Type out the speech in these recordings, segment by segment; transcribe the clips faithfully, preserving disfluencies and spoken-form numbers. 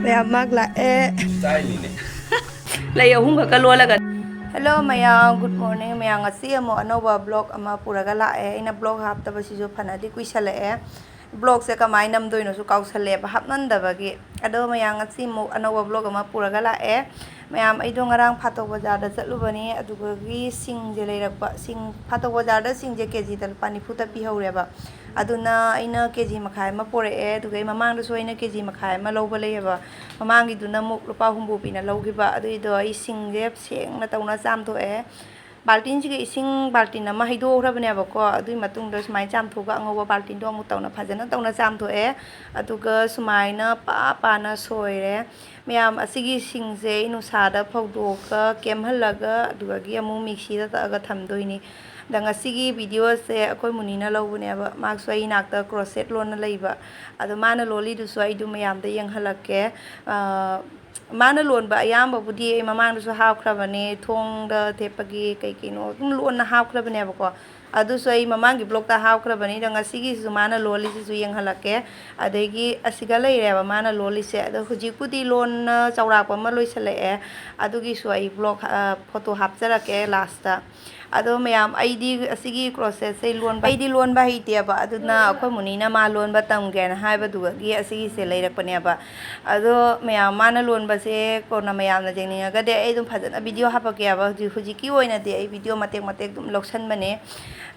ꯃꯌꯥꯝ ꯃꯥꯛ ꯂꯥꯛꯑꯦ꯫ ꯆꯥꯏꯅꯤꯅꯦ꯫ ꯂꯩ ꯑꯍꯨꯝ ꯈꯛꯀ ꯂꯣꯜꯂꯒ꯫ Hello ꯃꯌꯥꯝ, good morning꯫ ꯃꯌꯥꯝ, ꯉꯁꯤ ꯑꯃꯨꯛ ꯑꯅꯧꯕ vlog ꯑꯃ ꯄꯨꯔꯒ ꯂꯥꯛꯑꯦ꯫ ꯑꯩꯅ vlog ꯍꯥꯞꯇꯕꯁꯤꯁꯨ ꯐꯅꯗꯤ ꯀꯨꯏꯁꯜꯂꯛꯑꯦ꯫ Vlogꯁꯦ ꯀꯃꯥꯏꯅ ꯅꯝꯗꯣꯏꯅꯣꯁꯨ ꯀꯥꯎꯁꯜꯂꯛꯑꯦꯕ, ꯍꯥꯞꯃꯟꯗꯕꯒꯤ꯫ ꯑꯗꯣ ꯃꯌꯥꯝ, ꯉꯁꯤ ꯑꯃꯨꯛ ꯑꯅꯧꯕ vlog ꯑꯃ ꯄꯨꯔꯒ ꯂꯥꯛꯑꯦ꯫ ꯃꯌꯥꯝ, ꯑꯩꯗꯣ ꯉꯔꯥꯡ ꯐꯥꯇꯧ ꯕꯖꯥꯔꯗ ꯆꯠꯂꯨꯕꯅꯤ, ꯑꯗꯨꯗꯒꯤ ꯁꯤꯡꯁꯦ ꯂꯩꯔꯛꯄ꯫ ꯁꯤꯡ, ꯐꯥꯇꯧ ꯕꯖꯥꯔꯗ ꯁꯤꯡꯁꯦ ꯀꯦꯖꯤꯗ ꯂꯨꯄꯥ ꯅꯤꯐꯨꯗ ꯄꯤꯍꯧꯔꯦꯕ꯫ ꯑꯗꯨꯅ ꯑꯩꯅ ꯀꯦꯖꯤ ꯃꯈꯥꯏ ꯑꯃ ꯄꯨꯔꯛꯑꯦ, ꯑꯗꯨꯒ ꯑꯩ ꯃꯃꯥꯡꯗꯁꯨ ꯑꯩꯅ ꯀꯦꯖꯤ ꯃꯈꯥꯏ ꯑꯃ ꯂꯧꯕ ꯂꯩꯌꯦꯕ꯫ ꯃꯃꯥꯡꯒꯤꯗꯨꯅ ꯑꯃꯨꯛ ꯂꯨꯄꯥ ꯍꯨꯝꯐꯨ ꯄꯤꯅ ꯂꯧꯈꯤꯕ꯫ ꯑꯗꯨꯏꯗꯣ ꯑꯩ ꯁꯤꯡꯁꯦ ꯁꯦꯡꯅ ꯇꯧꯅ ꯆꯥꯝꯊꯣꯛꯑꯦ꯫ ꯕꯥꯜꯇꯤꯟꯁꯤꯒ ꯏꯁꯤꯡ ꯕꯥꯜꯇꯤꯟ ꯑꯃ ꯍꯩꯗꯣꯛꯈ꯭ꯔꯕꯅꯦꯕꯀꯣ꯫ ꯑꯗꯨꯒꯤ ꯃꯇꯨꯡꯗ ꯁꯨꯃꯥꯏꯅ ꯆꯥꯝꯊꯣꯛꯑꯒ ꯑꯉꯧꯕ ꯕꯥꯜꯇꯤꯟꯗꯣ ꯑꯃꯨꯛ ꯇꯧꯅ ꯐꯖꯅ ꯇꯧꯅ ꯆꯥꯝꯊꯣꯛꯑꯦ꯫ ꯑꯗꯨꯒ ꯁꯨꯃꯥꯏꯅ ꯄꯥ ꯄꯥꯅ ꯁꯣꯏꯔꯦ꯫ ꯃꯌꯥꯝ, ꯑꯁꯤꯒꯤ ꯁꯤꯡꯁꯦ ꯑꯩ ꯅꯨꯡꯁꯥꯗ ꯐꯧꯗꯣꯛꯑꯒ ꯀꯦꯝꯍꯜꯂꯒ ꯑꯗꯨꯗꯒꯤ ꯑꯃꯨꯛ ꯃꯤꯛꯁꯤꯗ ꯇꯛꯑꯒ ꯊꯝꯗꯣꯏꯅꯤ꯫ ꯑꯗ ꯉꯁꯤꯒꯤ videoꯁꯦ ꯑꯩꯈꯣꯏ ꯃꯨꯅꯤꯅ ꯂꯧꯕꯅꯦꯕ꯫ ꯃꯥꯁꯨ ꯑꯩ ꯏꯅꯥꯛꯇ crochet ꯂꯣꯟꯅ ꯂꯩꯕ꯫ ꯑꯗꯣ ꯃꯥꯅ ꯂꯣꯜꯂꯤꯗꯨꯁꯨ ꯑꯩ ꯑꯗꯨꯝ ꯃꯌꯥꯝꯗ ꯌꯦꯡꯍꯜꯂꯛꯀꯦ꯫ ꯑ, ꯃꯥꯅ ꯂꯣꯟꯕ ꯑꯌꯥꯝꯕꯕꯨꯗꯤ ꯑꯩ ꯃꯃꯥꯡꯗꯁꯨ ꯍꯥꯞꯈ꯭ꯔꯕꯅꯦ, ꯊꯣꯡꯗ ꯊꯦꯠꯄꯒꯤ ꯀꯩ ꯀꯩꯅꯣ ꯑꯗꯨꯝ ꯂꯣꯟꯅ ꯍꯥꯞꯈ꯭ꯔꯕꯅꯦꯕꯀꯣ꯫ ꯑꯗꯨꯁꯨ ꯑꯩ ꯃꯃꯥꯡꯒꯤ vlogꯇ ꯍꯥꯞꯈ꯭ꯔꯕꯅꯤ꯫ ꯑꯗꯣ ꯉꯁꯤꯒꯤꯁꯤꯁꯨ ꯃꯥꯅ ꯂꯣꯜꯂꯤꯁꯤꯁꯨ ꯌꯦꯡꯍꯜꯂꯛꯀꯦ꯫ ꯑꯗꯒꯤ ꯑꯁꯤꯒ ꯂꯩꯔꯦꯕ ꯃꯥꯅ ꯂꯣꯜꯂꯤꯁꯦ꯫ ꯑꯗꯣ ꯍꯧꯖꯤꯛꯄꯨꯗꯤ ꯂꯣꯟꯅ ꯆꯥꯎꯔꯥꯛꯄ ꯑꯃ ꯂꯣꯏꯁꯤꯜꯂꯛꯑꯦ꯫ ꯑꯗꯨꯒꯤꯁꯨ ꯑꯩ vlog, ꯑ, photo ꯍꯥꯞꯆꯔꯛꯀꯦ lastꯇ꯫ ꯑꯗꯣ ꯃꯌꯥꯝ, ꯑꯩꯗꯤ ꯑꯁꯤꯒꯤ crochetꯁꯦ ꯂꯣꯟꯕ, ꯑꯩꯗꯤ ꯂꯣꯟꯕ ꯍꯩꯇꯦꯕ꯫ ꯑꯗꯨꯅ ꯑꯩꯈꯣꯏ ꯃꯨꯅꯤꯅ ꯃꯥ ꯂꯣꯟꯕ ꯇꯝꯒꯦꯅ ꯍꯥꯏꯕꯗꯨꯒꯤ ꯑꯁꯤꯒꯤꯁꯦ ꯂꯩꯔꯛꯄꯅꯦꯕ꯫ ꯑꯗꯣ ꯃꯌꯥꯝ, ꯃꯥꯅ ꯂꯣꯟꯕꯁꯦ ꯀꯣꯟꯅ ꯃꯌꯥꯝꯅ ꯌꯦꯡꯅꯤꯡꯉꯒꯗꯤ ꯑꯩ ꯑꯗꯨꯝ ꯐꯖꯅ video ꯍꯥꯄꯛꯀꯦꯕ꯫ ꯍꯧꯖꯤꯛ, ꯍꯧꯖꯤꯛꯀꯤ ꯑꯣꯏꯅꯗꯤ ꯑꯩ video ꯃꯇꯦꯛ ꯃꯇꯦꯛ ꯑꯗꯨꯝ ꯂꯧꯁꯟꯕꯅꯦ꯫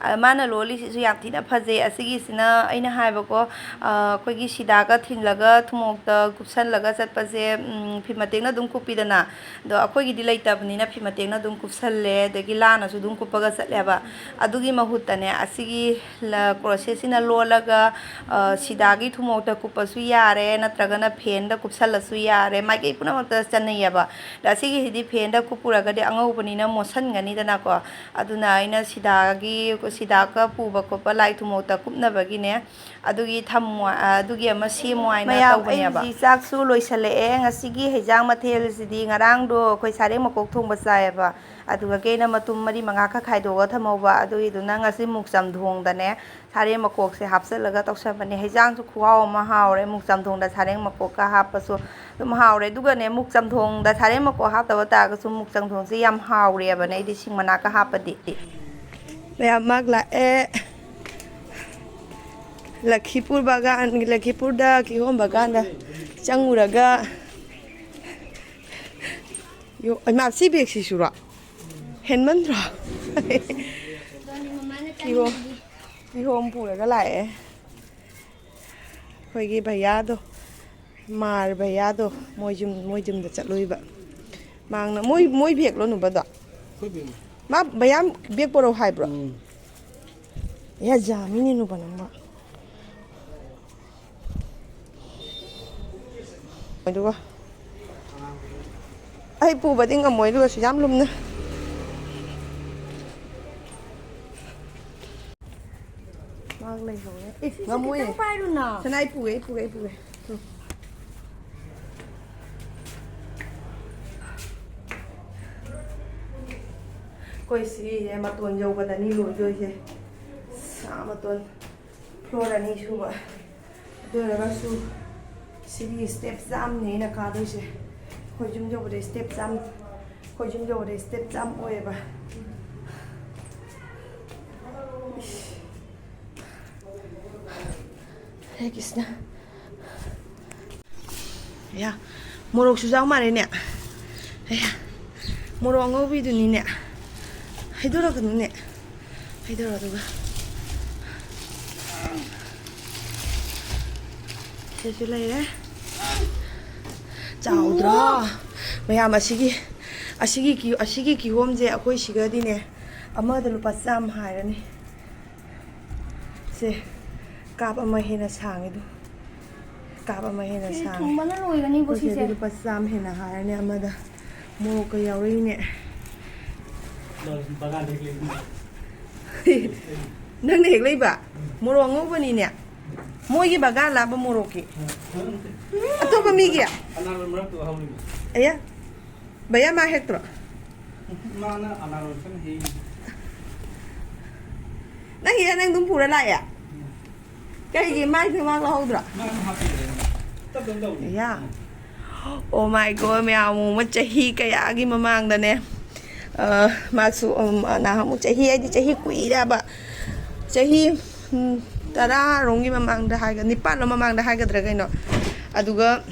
ꯑ, ꯃꯥꯅ ꯂꯣꯜꯂꯤꯁꯤꯁꯨ ꯌꯥꯝ ꯊꯤꯅ ꯐꯖꯩ꯫ ꯑꯁꯤꯒꯤꯁꯤꯅ ꯑꯩꯅ ꯍꯥꯏꯕꯀꯣ, ꯑ, ꯑꯩꯈꯣꯏꯒꯤ ꯁꯤꯗꯥꯒ ꯊꯤꯜꯂꯒ ꯊꯨꯃꯣꯛꯇ ꯀꯨꯞꯁꯜꯂꯒ ꯆꯠꯄꯁꯦ, ꯎꯝ, ꯐꯤ ꯃꯇꯦꯛꯅ ꯑꯗꯨꯝ ꯀꯨꯞꯄꯤꯗꯅ꯫ ꯑꯗꯣ ꯑꯩꯈꯣꯏꯒꯤꯗꯤ ꯂꯩꯇꯕꯅꯤꯅ ꯐꯤ ꯃꯇꯦꯛꯅ ꯑꯗꯨꯝ ꯀꯨꯞꯁꯜꯂꯦ, ꯑꯗꯒꯤ ꯂꯥꯅꯁꯨ ꯑꯗꯨꯝ ꯀꯨꯞꯄꯒ ꯆꯠꯂꯦꯕ꯫ ꯑꯗꯨꯒꯤ ꯃꯍꯨꯠꯇꯅꯦ, ꯑꯁꯤꯒꯤ ꯂ-, crochetsꯁꯤꯅ ꯂꯣꯜꯂꯒ, ꯑ, ꯁꯤꯗꯥꯒꯤ ꯊꯨꯃꯣꯛꯇ ꯀꯨꯞꯄꯁꯨ ꯌꯥꯔꯦ, ꯅꯠꯇ꯭ꯔꯒꯅ fanꯗ ꯀꯨꯞꯁꯜꯂꯁꯨ ꯌꯥꯔꯦ, ꯃꯥꯏꯀꯩ ꯄꯨꯝꯅꯃꯛꯇ ꯆꯟꯅꯩꯌꯦꯕ꯫ ꯑꯗ ꯑꯁꯤꯒꯤꯁꯤꯗꯤ fanꯗ ꯀꯨꯞꯄꯨꯔꯒꯗꯤ ꯑꯉꯧꯕꯅꯤꯅ ꯃꯣꯠꯁꯟꯒꯅꯤꯗꯅꯀꯣ꯫ ꯑꯗꯨꯅ ꯑꯩꯅ ꯁꯤꯗꯥꯒꯤ, ꯁꯤꯗꯥꯒ ꯄꯨꯕ ꯈꯣꯠꯄ ꯂꯥꯏ ꯊꯨꯃꯣꯛꯇ ꯀꯨꯞꯅꯕꯒꯤꯅꯦ꯫ ꯑꯗꯨꯒꯤ ꯊꯝꯃꯣ-, ꯑꯗꯨꯒꯤ ꯑꯃ ꯁꯦꯝꯃꯣ ꯍꯥꯏꯅ ꯃꯌꯥꯝ, ꯇꯧꯕꯅꯦꯕ꯫ ꯑꯩꯒꯤ ꯆꯥꯛꯁꯨ ꯂꯣꯏꯁꯜꯂꯛꯑꯦ꯫ ꯉꯁꯤꯒꯤ ꯍꯩꯖꯥꯡ ꯃꯊꯦꯜꯁꯤꯗꯤ, ꯉꯔꯥꯡꯗꯣ ꯑꯩꯈꯣꯏ ꯁꯥꯔꯦꯡ ꯃꯀꯣꯛ ꯊꯣꯡꯕ ꯆꯥꯏꯌꯦꯕ, ꯑꯗꯨꯒ ꯀꯦꯅ ꯃꯇꯨꯝ ꯃꯔꯤ ꯃꯉꯥ ꯈꯔ ꯈꯥꯏꯗꯣꯛꯑꯒ ꯊꯝꯍꯧꯕ, ꯑꯗꯨꯒꯤꯗꯨꯅ ꯉꯁꯤ ꯃꯨꯛ ꯆꯝꯊꯣꯡꯗꯅꯦ ꯁꯥꯔꯦꯡ ꯃꯀꯣꯛꯁꯦ ꯍꯥꯞꯆꯤꯜꯂꯒ ꯇꯧꯁꯟꯕꯅꯦ꯫ ꯍꯩꯖꯥꯡꯁꯨ ꯈꯨꯍꯥꯎ ꯑꯃ ꯍꯥꯎꯔꯦ, ꯃꯨꯛ ꯆꯝꯊꯣꯡꯗ ꯁꯥꯔꯦꯡ ꯃꯀꯣꯛꯀ ꯍꯥꯞꯄꯁꯨ ꯑꯗꯨꯝ ꯍꯥꯎꯔꯦ꯫ ꯑꯗꯨꯒꯅꯦ, ꯃꯨꯛ ꯆꯝꯊꯣꯡꯗ ꯁꯥꯔꯦꯡ ꯃꯀꯣꯛ ꯍꯥꯞꯇꯕ ꯇꯥꯔꯒꯁꯨ ꯃꯨꯛ ꯆꯝꯊꯣꯡꯁꯦ ꯌꯥꯝ ꯍꯥꯎꯔꯦꯕꯅꯦ ꯑꯩꯗꯤ ꯁꯤꯡ ꯃꯅꯥꯀ ꯍꯥꯞꯄꯗꯤ꯫ ꯃꯌꯥꯝ ꯃꯥꯛ ꯂꯥꯛꯑꯦ꯫ ꯂꯈꯤꯄꯨꯔ ꯕꯒꯥꯟ, ꯂꯈꯤꯄꯨꯔꯗ ꯀꯤꯍꯣꯝ ꯕꯒꯥꯟꯗ ꯆꯪꯉꯨꯔꯒ, ꯌꯣ-, ꯏꯃꯥ, ꯁꯤ ꯕꯦꯒꯁꯤꯁꯨꯔꯣ? ꯍꯦꯟꯃꯟꯗ꯭ꯔꯣ? ꯀꯤꯍꯣꯝ, ꯀꯤꯍꯣꯝ ꯄꯨꯔꯒ ꯂꯥꯛꯑꯦ꯫ ꯑꯩꯈꯣꯏꯒꯤ ꯚꯩꯌꯥꯗꯣ, ꯃꯥꯔ ꯚꯩꯌꯥꯗꯣ, ꯃꯣꯏ ꯌꯨꯝ, ꯃꯣꯏ ꯌꯨꯝꯗ ꯆꯠꯂꯨꯏꯕ꯫ ꯃꯥꯡꯅ, ꯃꯣꯏ, ꯃꯣꯏ ꯕꯦꯒꯂꯣ ꯅꯨꯕꯗꯣ? ꯑꯩꯈꯣꯏ ꯕꯦꯒꯅꯤ꯫ ꯃꯥ ꯚꯩꯌꯥ ꯕꯦꯒ ꯄꯣꯔꯛꯑꯣ ꯍꯥꯏꯕ꯭ꯔꯣ? ꯎꯝ꯫ ꯌꯥ, ꯌꯥꯝꯃꯤꯅꯦ ꯅꯨꯕ ꯅꯪꯕ꯫ ꯑꯗꯨꯒ ꯑꯩ ꯄꯨꯕꯗꯤ ꯉꯝꯃꯣꯏ, ꯑꯗꯨꯒꯁꯨ ꯌꯥꯝ ꯂꯨꯝꯅ꯫ ꯃꯥ ꯂꯩꯍꯧꯔꯦ꯫ ꯑꯦ, ꯁꯤꯁꯨ ꯉꯝꯃꯣꯏꯌꯦ꯫ ꯈꯤꯇꯪ ꯄꯥꯏꯔꯨꯅ꯫ ꯁꯅꯥ, ꯑꯩ ꯄꯨꯒꯦ, ꯑꯩ ꯄꯨꯒꯦ, ꯑꯩ ꯄꯨꯒꯦ꯫ ꯎꯝ꯫ ꯑꯩꯈꯣꯏ ꯁꯤꯒꯤꯁꯦ ꯃꯇꯣꯟ ꯌꯧꯕꯗꯅꯤ ꯂꯣꯏꯗꯣꯏꯁꯦ꯫ ꯁꯥ ꯃꯇꯣꯟ꯫ ꯐ꯭ꯂꯣꯔ ꯑꯅꯤ ꯁꯨꯕ꯫ ꯑꯗꯨ ꯑꯣꯏꯔꯒꯁꯨ ꯁꯤꯒꯤ ꯁ꯭ꯇꯦꯞꯁ ꯌꯥꯝꯅꯦ ꯑꯩꯅ ꯀꯥꯗꯣꯏꯁꯦ꯫ ꯑꯩꯈꯣꯏ ꯌꯨꯝ ꯌꯧꯕꯗ ꯁ꯭ꯇꯦꯞꯁ ꯌꯥꯝ, ꯑꯩꯈꯣꯏ ꯌꯨꯝ ꯌꯧꯕꯗ ꯁ꯭ꯇꯦꯞꯁ ꯌꯥꯝ ꯑꯣꯏꯌꯦꯕ꯫ ꯏꯁ꯫ ꯍꯦ ꯀ꯭ꯔꯤꯁꯅ꯫ ꯑꯌꯥ, ꯃꯣꯔꯣꯛꯁꯨ ꯌꯥꯎ ꯃꯥꯜꯂꯦꯅꯦ꯫ ꯑꯌꯥ, ꯃꯣꯔꯣꯛ ꯑꯉꯧꯕꯤꯗꯨꯅꯤꯅꯦ꯫ ꯍꯩꯗꯣꯔꯛꯀꯅꯨꯅꯦ꯫ ꯍꯩꯗꯣꯔꯛꯑꯣ ꯑꯗꯨꯒ꯫ ꯁꯤꯁꯨ ꯂꯩꯔꯦ꯫ ꯆꯥꯎꯗ꯭ꯔꯣ? ꯃꯌꯥꯝ ꯑꯁꯤꯒꯤ, ꯑꯁꯤꯒꯤ ꯀꯤ-, ꯑꯁꯤꯒꯤ ꯀꯤꯍꯣꯝꯁꯦ ꯑꯩꯈꯣꯏ ꯁꯤꯒꯗꯤꯅꯦ, ꯑꯃꯗ ꯂꯨꯄꯥ ꯆꯥꯝꯃ ꯍꯥꯏꯔꯅꯤ꯫ ꯁꯦ, ꯀꯥꯞ ꯑꯃ ꯍꯦꯟꯅ ꯁꯥꯡꯉꯤꯗꯨ꯫ ꯀꯥꯞ ꯑꯃ ꯍꯦꯟꯅ ꯁꯤ ꯁꯥꯡꯉꯤ꯫ ꯊꯨꯝꯕꯅ ꯂꯣꯏꯒꯅꯤꯕꯣ ꯑꯩꯈꯣꯏ ꯁꯤꯗꯤ ꯁꯤꯁꯦ꯫ ꯂꯨꯄꯥ ꯆꯥꯝꯃ ꯍꯦꯟꯅ ꯍꯥꯏꯔꯅꯤ ꯑꯃꯗ꯫ ꯃꯣꯔꯣꯛꯀ ꯌꯥꯎꯔꯛꯏꯅꯦ꯫ ꯕꯒꯥꯟꯗ ꯍꯦꯛ ꯂꯩꯕꯅꯦ꯫ ꯅꯪꯅ ꯍꯦꯛ ꯂꯩꯕ? ꯃꯣꯔꯣꯛ ꯑꯉꯧꯕꯅꯤꯅꯦ꯫ ꯃꯣꯏꯒꯤ ꯕꯒꯥꯟ ꯂꯥꯕ ꯃꯣꯔꯣꯛꯀꯤ? ꯑꯇꯣꯞꯄ ꯃꯤꯒꯤ? ꯑꯅꯥꯔꯣ ꯃꯔꯛꯇꯨꯗ ꯍꯧꯔꯤꯕ꯫ ꯑꯌꯥ, ꯚꯩꯌꯥ ꯃꯥ ꯍꯦꯛꯇ꯭ꯔꯣ? ꯃꯥꯅ ꯑꯅꯥꯔꯣ ꯀꯟꯅ ꯍꯦꯛꯏ꯫ ꯅꯪꯒꯤꯗ ꯅꯪ ꯑꯗꯨꯝ ꯄꯨꯔ ꯂꯥꯛꯑꯦ? ꯀꯩꯒꯤ ꯃꯥꯏ ꯐꯤꯃꯥꯛ ꯂꯧꯍꯧꯗ꯭ꯔꯣ? ꯏꯌꯥ꯫ Oh my God, ꯃꯌꯥꯝ ꯑꯃ ꯆꯍꯤ ꯀꯌꯥꯒꯤ ꯃꯃꯥꯡꯗꯅꯦ, ꯑ, ꯃꯥꯁꯨ, ꯎꯝ, ꯅꯍꯥꯟꯃꯨꯛ ꯆꯍꯤ ꯍꯥꯏꯗꯤ ꯆꯍꯤ ꯀꯨꯏꯔꯦꯕ꯫ ꯆꯍꯤ, ꯎꯝ, ꯇꯔꯥꯔꯣꯝꯒꯤ ꯃꯃꯥꯡꯗ ꯍꯥꯏꯒ-, ꯅꯤꯄꯥꯟꯂꯣꯝ ꯃꯃꯥꯡꯗ ꯍꯥꯏꯒꯗ꯭ꯔꯥ ꯀꯩꯅꯣ꯫ ꯑꯗꯨꯒ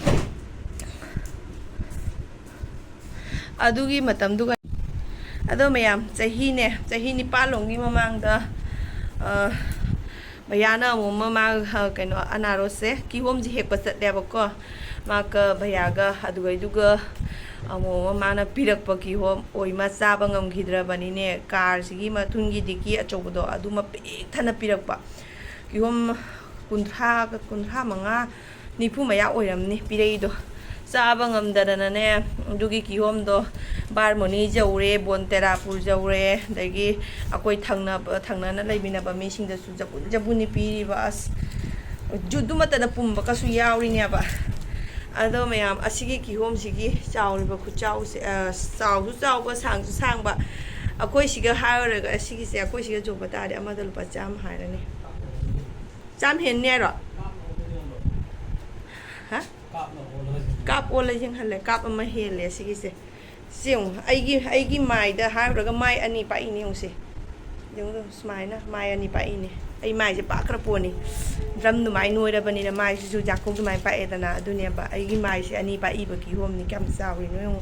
ꯑꯗꯨꯒꯤ ꯃꯇꯝꯗꯨꯒ, ꯑꯗꯣ ꯃꯌꯥꯝ, ꯆꯍꯤꯅꯦ, ꯆꯍꯤ ꯅꯤꯄꯥꯜꯂꯣꯝꯒꯤ ꯃꯃꯥꯡꯗ, ꯑ, ꯃꯌꯥꯅ ꯑꯃꯨꯛ ꯑꯃ ꯃꯥ, ꯑ, ꯀꯩꯅꯣ, ꯑꯅꯥꯔꯣꯁꯁꯦ, ꯀꯤꯍꯣꯝꯁꯦ ꯍꯦꯛꯄ ꯆꯠꯂꯦꯕꯀꯣ꯫ ꯃꯥꯒ ꯚꯩꯌꯥꯒ, ꯑꯗꯨꯒꯩꯗꯨꯒ ꯑꯃꯨꯛ ꯑꯃ ꯃꯥꯅ ꯄꯤꯔꯛꯄ ꯀꯤꯍꯣꯝ ꯑꯣꯏ ꯃꯥ ꯆꯥꯕ ꯉꯝꯈꯤꯗ꯭ꯔꯕꯅꯤꯅꯦ꯫ ꯀꯥꯔꯁꯤꯒꯤ ꯃꯊꯨꯟꯒꯤ ꯗꯤꯛꯀꯤ ꯑꯆꯧꯕꯗꯣ, ꯑꯗꯨꯃ ꯄꯤꯛ ꯊꯟꯅ ꯄꯤꯔꯛꯄ꯫ ꯀꯤꯍꯣꯝ ꯀꯨꯟꯊ꯭ꯔꯥꯒ, ꯀꯨꯟꯊ꯭ꯔꯥ ꯃꯉꯥ, ꯅꯤꯐꯨ ꯃꯌꯥ ꯑꯣꯏꯔꯝꯅꯤ ꯄꯤꯔꯛꯏꯗꯣ꯫ ꯆꯥꯕ ꯉꯝꯗꯗꯅꯅꯦ, ꯑꯗꯨꯒꯤ ꯀꯤꯍꯣꯝꯗꯣ ꯕꯥꯔꯃꯣꯅꯤ ꯌꯧꯔꯦ, ꯕꯣꯟꯇꯦꯔꯥꯄꯨꯔ ꯌꯧꯔꯦ, ꯑꯗꯒꯤ ꯑꯩꯈꯣꯏ ꯊꯪꯅꯕ, ꯊꯪꯅꯅ ꯂꯩꯃꯤꯟꯅꯕ ꯃꯤꯁꯤꯡꯗꯁꯨ ꯖꯕꯨꯟ ꯖꯕꯨꯟꯅꯤ ꯄꯤꯔꯤꯕ꯫ ꯑꯁ, ꯖꯨꯗꯨꯃꯠꯇꯗ ꯄꯨꯝꯕꯒꯁꯨ ꯌꯥꯎꯔꯤꯅꯦꯕ꯫ ꯑꯗꯣ ꯃꯌꯥꯝ, ꯑꯁꯤꯒꯤ ꯀꯤꯍꯣꯝꯁꯤꯒꯤ ꯆꯥꯎꯔꯤꯕ ꯈꯨꯆꯥꯎꯁꯦ, ꯑ, ꯆꯥꯎꯁꯨ ꯆꯥꯎꯕ, ꯁꯥꯡꯁꯨ ꯁꯥꯡꯕ, ꯑꯩꯈꯣꯏ ꯁꯤꯒ ꯍꯥꯏꯔꯨꯔꯒ, ꯑꯁꯤꯒꯤꯁꯦ ꯑꯩꯈꯣꯏ ꯁꯤꯒ ꯌꯣꯟꯕ ꯇꯥꯔꯗꯤ ꯑꯃꯗ ꯂꯨꯄꯥ ꯆꯥꯝꯃ ꯍꯥꯏꯔꯅꯤ꯫ ꯆꯥꯝ ꯍꯦꯟꯅꯤ ꯍꯥꯏꯔꯣ? ꯍꯥ? ꯀꯥꯞ ꯑꯣꯜꯂ ꯌꯦꯡꯍꯜꯂꯦ꯫ ꯀꯥꯞ ꯑꯃ ꯍꯦꯜꯂꯦ ꯑꯁꯤꯒꯤꯁꯦ꯫ ꯁꯤ ꯌꯦꯡꯉꯨ, ꯑꯩꯒꯤ, ꯑꯩꯒꯤ ꯃꯥꯏꯗ ꯍꯥꯏꯔꯨꯔꯒ ꯃꯥꯏ ꯑꯅꯤ ꯄꯥꯛꯏꯅꯦ, ꯌꯦꯡꯉꯨꯁꯦ꯫ ꯌꯦꯡꯉꯨ, ꯁꯨꯃꯥꯏꯅ ꯃꯥꯏ ꯑꯅꯤ ꯄꯥꯛꯏꯅꯦ꯫ ꯑꯩ ꯃꯥꯏꯁꯦ ꯄꯥꯛꯈ꯭ꯔ ꯄꯣꯠꯅꯤ꯫ ꯗ꯭ꯔꯝ ꯑꯗꯨꯃꯥꯏꯅ ꯅꯣꯏꯔꯕꯅꯤꯅ ꯃꯥꯏꯁꯤꯁꯨ ꯖꯥꯀꯣꯛ ꯑꯗꯨꯃꯥꯏꯅ ꯄꯥꯛꯑꯦꯗꯅ꯫ ꯑꯗꯨꯅꯦꯕ ꯑꯩꯒꯤ ꯃꯥꯏꯁꯦ ꯑꯅꯤ ꯄꯥꯛꯏꯕ ꯀꯤꯍꯣꯝꯅꯤ꯫ ꯀꯌꯥꯝ ꯆꯥꯎꯔꯤꯅꯣ ꯌꯦꯡꯉꯨ꯫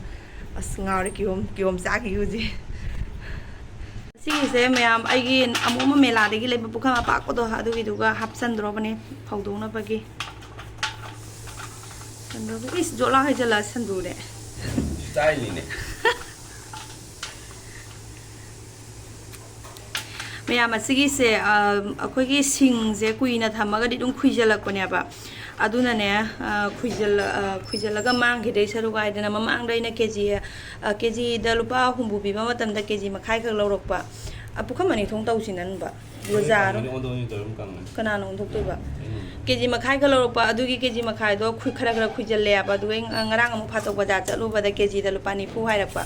ꯑꯁ, ꯉꯥꯎꯔꯦ ꯀꯤꯍꯣꯝ, ꯀꯤꯍꯣꯝ ꯆꯥꯈꯤꯒꯦ ꯍꯧꯖꯤꯛ꯫ ꯁꯤꯒꯤꯁꯦ ꯃꯌꯥꯝ ꯑꯩꯒꯤ ꯑꯃꯨꯛ ꯑꯃ ꯃꯦꯂꯥꯗꯒꯤ ꯂꯩꯕ ꯄꯨꯈꯝ ꯑꯄꯥꯛꯄꯗꯣ, ꯑꯗꯨꯒꯤꯗꯨꯒ ꯍꯥꯞꯆꯟꯗ꯭ꯔꯣꯕꯅꯦ ꯐꯧꯗꯣꯛꯅꯕꯒꯤ꯫ ꯁꯟꯗꯣꯛ-, ꯏꯁ, ꯖꯣꯠꯂꯥꯎ ꯍꯩꯖꯜꯂ ꯁꯟꯗꯣꯛꯔꯦ꯫ ꯏꯁꯇꯥꯏꯜꯅꯤꯅꯦ꯫ ꯃꯌꯥꯝ, ꯑꯁꯤꯒꯤꯁꯦ, ꯑ, ꯑꯩꯈꯣꯏꯒꯤ ꯁꯤꯡꯁꯦ ꯀꯨꯏꯅ ꯊꯝꯃꯒꯗꯤ ꯑꯗꯨꯝ ꯈꯨꯏꯖꯜꯂꯛꯄꯅꯦꯕ꯫ ꯑꯗꯨꯅꯅꯦ, ꯑ, ꯈꯨꯏꯖꯜꯂ-, ꯑ, ꯈꯨꯏꯖꯜꯂꯒ ꯃꯥꯡꯈꯤꯗꯣꯏ ꯁꯔꯨꯛ ꯍꯥꯏꯗꯅ, ꯃꯃꯥꯡꯗ ꯑꯩꯅ ꯀꯦ ꯖꯤ, ꯑ, ꯀꯦ ꯖꯤꯗ ꯂꯨꯄꯥ ꯍꯨꯝꯐꯨ ꯄꯤꯕ ꯃꯇꯝꯗ ꯀꯦ ꯖꯤ ꯃꯈꯥꯏ ꯈꯛ ꯂꯧꯔꯛꯄ꯫ ꯑ, ꯄꯨꯈꯝ ꯑꯅꯤ ꯊꯣꯡ ꯇꯧꯁꯤ ꯅꯪꯕ꯫ ꯂꯣꯏ ꯔꯣꯖꯥꯔꯣ? ꯀꯪꯕꯅꯤ, ꯑꯣꯟꯊꯣꯛ ꯑꯣꯟꯁꯤꯟ ꯇꯧꯔ ꯑꯗꯨꯝ ꯀꯪꯕꯅꯤ꯫ ꯀꯅꯥꯅ ꯑꯣꯟꯊꯣꯛꯇꯣꯏꯕ? ꯑꯩꯅ ꯑꯣꯟꯊꯣꯛ-꯫ ꯀꯦ ꯖꯤ ꯃꯈꯥꯏ ꯈꯛ ꯂꯧꯔꯛꯄ, ꯑꯗꯨꯒꯤ ꯀꯦ ꯖꯤ ꯃꯈꯥꯏꯗꯣ ꯈꯨꯏ-, ꯈꯔ ꯈꯔ ꯈꯨꯏꯖꯜꯂꯦꯕ꯫ ꯑꯗꯨꯒ ꯑꯩ ꯉ-, ꯉꯔꯥꯡ ꯑꯃꯨꯛ ꯐꯥꯇꯣꯛ ꯕꯖꯥꯔ ꯆꯠꯂꯨꯕꯗ ꯀꯦ ꯖꯤꯗ ꯂꯨꯄꯥ ꯅꯤꯐꯨ ꯍꯥꯏꯔꯛꯄ꯫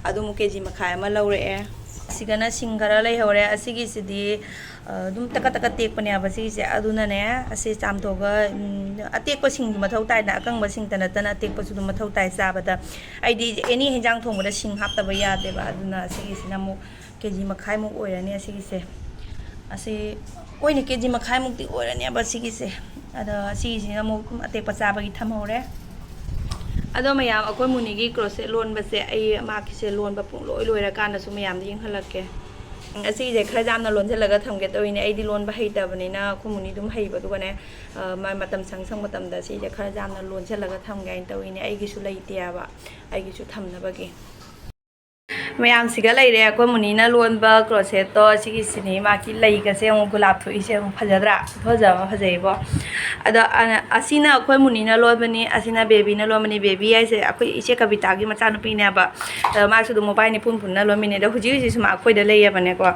ꯑꯗꯨ ꯑꯃꯨꯛ ꯀꯦ ꯖꯤ ꯃꯈꯥꯏ ꯑꯃ ꯂꯧꯔꯛꯑꯦ꯫ ꯁꯤꯒꯅ ꯁꯤꯡ ꯈꯔ ꯂꯩꯍꯧꯔꯦ꯫ ꯑꯁꯤꯒꯤꯁꯤꯗꯤ ꯑ, ꯑꯗꯨꯝ ꯇꯀꯠ ꯇꯀꯠ ꯇꯦꯛꯄꯅꯦꯕ ꯁꯤꯒꯤꯁꯦ꯫ ꯑꯗꯨꯅꯅꯦ, ꯑꯁꯤ ꯆꯥꯝꯊꯣꯛꯑꯒ, ꯎꯝ, ꯑꯇꯦꯛꯄ ꯁꯤꯡꯁꯨ ꯃꯊꯧ ꯇꯥꯏꯗꯅ, ꯑꯀꯪꯕ ꯁꯤꯡꯇ ꯅꯠꯇꯅ ꯑꯇꯦꯛꯄꯁꯨ ꯑꯗꯨꯝ ꯃꯊꯧ ꯇꯥꯏ ꯆꯥꯕꯗ꯫ ꯑꯩꯗꯤ ꯑꯦꯅꯤ ꯍꯦꯟꯖꯥꯡ ꯊꯣꯡꯕꯗ ꯁꯤꯡ ꯍꯥꯞꯇꯕ ꯌꯥꯗꯦꯕ꯫ ꯑꯗꯨꯅ ꯑꯁꯤꯒꯤꯁꯤꯅ ꯑꯃꯨꯛ ꯀꯦ ꯖꯤ ꯃꯈꯥꯏꯃꯨꯛ ꯑꯣꯏꯔꯅꯤ ꯑꯁꯤꯒꯤꯁꯦ꯫ ꯑꯁꯤ ꯑꯣꯏꯅ ꯀꯦ ꯖꯤ ꯃꯈꯥꯏꯃꯨꯛꯇꯤ ꯑꯣꯏꯔꯅꯦꯕ ꯁꯤꯒꯤꯁꯦ꯫ ꯑꯗꯣ ꯁꯤꯒꯤꯁꯤꯅ ꯑꯃꯨꯛ ꯑꯇꯦꯛꯄ ꯆꯥꯕꯒꯤ ꯊꯝꯍꯧꯔꯦ꯫ ꯑꯗꯣ ꯃꯌꯥꯝ, ꯑꯩꯈꯣꯏ ꯃꯨꯅꯤꯒꯤ ꯀ꯭ꯔꯣꯁꯦꯠ ꯂꯣꯟꯕꯁꯦ ꯑꯩ ꯃꯥꯒꯤꯁꯦ ꯂꯣꯟꯕ ꯄꯨꯡꯂꯣꯏ ꯂꯣꯏꯔꯀꯥꯟꯗꯁꯨ ꯃꯌꯥꯝꯗ ꯌꯦꯡꯍꯜꯂꯛꯀꯦ꯫ ꯑꯁꯤꯁꯦ ꯈꯔ ꯌꯥꯝꯅ ꯂꯣꯟꯁꯤꯜꯂꯒ ꯊꯝꯒꯦ ꯇꯧꯔꯤꯅꯦ꯫ ꯑꯩꯗꯤ ꯂꯣꯟꯕ ꯍꯩꯇꯕꯅꯤꯅ ꯑꯩꯈꯣꯏ ꯃꯨꯅꯤ ꯑꯗꯨꯝ ꯍꯩꯕ꯫ ꯑꯗꯨꯒꯅꯦ, ꯑ, ꯃꯥ ꯃꯇꯝ ꯁꯪ ꯁꯪ ꯃꯇꯝꯗ ꯁꯤꯁꯦ ꯈꯔ ꯌꯥꯝꯅ ꯂꯣꯟꯁꯤꯜꯂꯒ ꯊꯝꯒꯦ ꯍꯥꯏꯅ ꯇꯧꯔꯤꯅꯦ꯫ ꯑꯩꯒꯤꯁꯨ ꯂꯩꯇꯦꯕ, ꯑꯩꯒꯤꯁꯨ ꯊꯝꯅꯕꯒꯤ꯫ ꯃꯌꯥꯝꯁꯤꯒ ꯂꯩꯔꯦ ꯑꯩꯈꯣꯏ ꯃꯨꯅꯤꯅ ꯂꯣꯟꯕ ꯀ꯭ꯔꯣꯁꯦꯠꯇꯣ꯫ ꯁꯤꯒꯤꯁꯤꯅꯤ ꯃꯥꯒꯤ ꯂꯩꯒꯁꯦ ꯑꯃꯨꯛ ꯒꯨꯂꯥꯞ ꯊꯣꯛꯏꯁꯦ ꯑꯃꯨꯛ ꯐꯖꯗ꯭ꯔꯥ? ꯈꯨꯐꯖ ꯑꯃ ꯐꯖꯩꯕꯣ꯫ ꯑꯗꯣ ꯑ-, ꯑꯁꯤꯅ ꯑꯩꯈꯣꯏ ꯃꯨꯅꯤꯅ ꯂꯣꯟꯕꯅꯤ, ꯑꯁꯤꯅ ꯕꯦꯕꯤꯅ ꯂꯣꯟꯕꯅꯤ꯫ ꯕꯦꯕꯤ ꯍꯥꯏꯁꯦ ꯑꯩꯈꯣꯏ ꯏꯆꯦ ꯀꯕꯤꯇꯥꯒꯤ ꯃꯆꯥꯅꯨꯄꯤꯅꯦꯕ꯫ ꯑꯗꯣ ꯃꯥꯁꯨ ꯑꯗꯨꯝ ꯃꯕꯥꯏꯅꯤ ꯄꯨꯟ ꯄꯨꯟꯅ ꯂꯣꯟꯃꯤꯟꯅꯩ꯫ ꯑꯗꯣ ꯍꯧꯖꯤꯛ ꯍꯧꯖꯤꯛꯁꯨ ꯃꯥ ꯑꯩꯈꯣꯏꯗ ꯂꯩꯌꯦꯕꯅꯦꯀꯣ꯫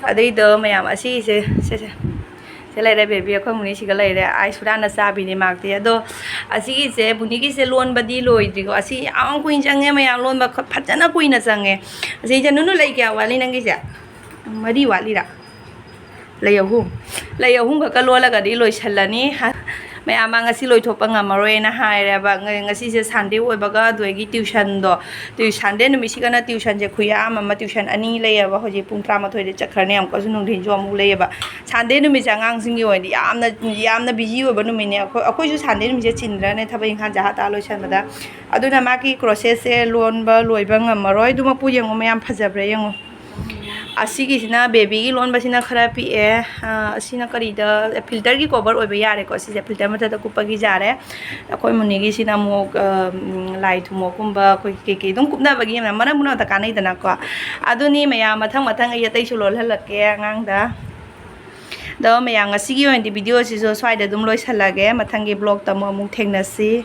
ꯑꯗꯨꯏꯗꯣ ꯃꯌꯥꯝ ꯑꯁꯤꯁꯦ, ꯁꯦ, ꯁꯦ꯫ ꯁꯤ ꯂꯩꯔꯦ ꯕꯦꯕꯤ, ꯑꯩꯈꯣꯏ ꯃꯨꯅꯤꯁꯤꯒ ꯂꯩꯔꯦ꯫ ꯑꯥꯏꯁꯨꯔꯥꯅ ꯆꯥꯕꯤꯅꯤ ꯃꯥꯛꯇꯤ꯫ ꯑꯗꯣ ꯑꯁꯤꯒꯤꯁꯦ, ꯃꯨꯅꯤꯒꯤꯁꯦ ꯂꯣꯟꯕꯗꯤ ꯂꯣꯏꯗ꯭ꯔꯤꯀꯣ꯫ ꯑꯁꯤ ꯌꯥꯝ ꯀꯨꯏꯅ ꯆꯪꯉꯦ ꯃꯌꯥꯝ ꯂꯣꯟꯕ, ꯈ-, ꯐꯖꯅ ꯀꯨꯏꯅ ꯆꯪꯉꯦ꯫ ꯑꯁꯤꯁꯦ, ꯅꯨꯅꯨ, ꯂꯩ ꯀꯌꯥ ꯋꯥꯠꯂꯤ ꯅꯪꯒꯤꯁꯦ? ꯃꯔꯤ ꯋꯥꯠꯂꯤꯔꯥ? ꯂꯩ ꯑꯍꯨꯝ꯫ ꯂꯩ ꯑꯍꯨꯝ ꯈꯛꯀ ꯂꯣꯜꯂꯒꯗꯤ ꯂꯣꯏꯁꯜꯂꯅꯤ꯫ ꯍ-, ꯃꯌꯥꯝ ꯑꯃ ꯉꯁꯤ ꯂꯣꯏꯊꯣꯛꯄ ꯉꯝꯃꯔꯣꯏꯅ ꯍꯥꯏꯔꯦꯕ꯫ ꯉ-, ꯉꯁꯤꯁꯦ Sunday ꯑꯣꯏꯕꯒ ꯑꯗꯨꯗꯒꯤ tuitionꯗꯣ, ꯇꯨꯏ-, Sunday ꯅꯨꯃꯤꯠꯁꯤꯒꯅ tuitionꯁꯦ ꯈꯨꯌꯥꯝ ꯑꯃ, tuition ꯑꯅꯤ ꯂꯩꯌꯦꯕ꯫ ꯍꯧꯖꯤꯛ ꯄꯨꯡ ꯇꯔꯥꯃꯥꯊꯣꯏꯗ ꯆꯠꯈ꯭ꯔꯅꯤ, ꯑꯃꯨꯛꯀꯁꯨ ꯅꯨꯡꯊꯤꯟꯁꯨ ꯑꯃꯨꯛ ꯂꯩꯌꯦꯕ꯫ Sunday ꯅꯨꯃꯤꯠꯁꯦ ꯑꯉꯥꯡꯁꯤꯡꯒꯤ ꯑꯣꯏꯅꯗꯤ ꯌꯥꯝꯅ, ꯌꯥꯝꯅ busy ꯑꯣꯏꯕ ꯅꯨꯃꯤꯠꯅꯦ꯫ ꯑꯩꯈꯣꯏ, ꯑꯩꯈꯣꯏꯁꯨ Sunday ꯅꯨꯃꯤꯠꯁꯦ ꯆꯤꯟꯗ꯭ꯔꯅꯦ, ꯊꯕꯛ ꯏꯪꯈꯥꯡꯁꯦ ꯍꯥ ꯇꯥ ꯂꯣꯏꯁꯟꯕꯗ꯫ ꯑꯗꯨꯅ ꯃꯥꯒꯤ crocheterꯁꯦ ꯂꯣꯟꯕ ꯂꯣꯏꯕ ꯉꯝꯃꯔꯣꯏ꯫ ꯑꯗꯨꯃꯛꯄꯨ ꯌꯦꯡꯉꯣ ꯃꯌꯥꯝ, ꯐꯖꯕ꯭ꯔꯥ ꯌꯦꯡꯉꯣ꯫ ꯑꯁꯤꯒꯤꯁꯤꯅ babyꯒꯤ ꯂꯣꯟꯕꯁꯤꯅ ꯈꯔ ꯄꯤꯛꯑꯦ꯫ ꯑ, ꯑꯁꯤꯅ ꯀꯔꯤꯗ, filterꯒꯤ cover ꯑꯣꯏꯕ ꯌꯥꯔꯦꯀꯣ꯫ ꯁꯤꯁꯦ filter ꯃꯊꯛꯇ ꯀꯨꯞꯄꯒꯤ ꯌꯥꯔꯦ꯫ ꯑꯩꯈꯣꯏ ꯃꯨꯅꯤꯒꯤꯁꯤꯅ ꯑꯃꯨꯛ, ꯑ, ꯎꯝ, ꯂꯥꯏ ꯊꯨꯝꯃꯣꯛꯀꯨꯝꯕ, ꯑꯩꯈꯣꯏ ꯀꯩꯀꯩ ꯑꯗꯨꯝ ꯀꯨꯞꯅꯕꯒꯤ ꯃꯔꯛ ꯃꯔꯛꯇ ꯀꯥꯟꯅꯩꯗꯅꯀꯣ꯫ ꯑꯗꯨꯅꯤ ꯃꯌꯥꯝ, ꯃꯊꯪ ꯃꯊꯪ ꯑꯩ ꯑꯇꯩꯁꯨ ꯂꯣꯜꯍꯜꯂꯛꯀꯦ ꯑꯉꯥꯡꯗ꯫ ꯑꯗꯣ ꯃꯌꯥꯝ, ꯉꯁꯤꯒꯤ ꯑꯣꯏꯅꯗꯤ videoꯁꯤꯁꯨ ꯁ꯭ꯋꯥꯏꯗ ꯑꯗꯨꯝ ꯂꯣꯏꯁꯜꯂꯒꯦ꯫ ꯃꯊꯪꯒꯤ vlogꯇ ꯑꯃꯨꯛ, ꯑꯃꯨꯛ ꯊꯦꯡꯅꯁꯤ꯫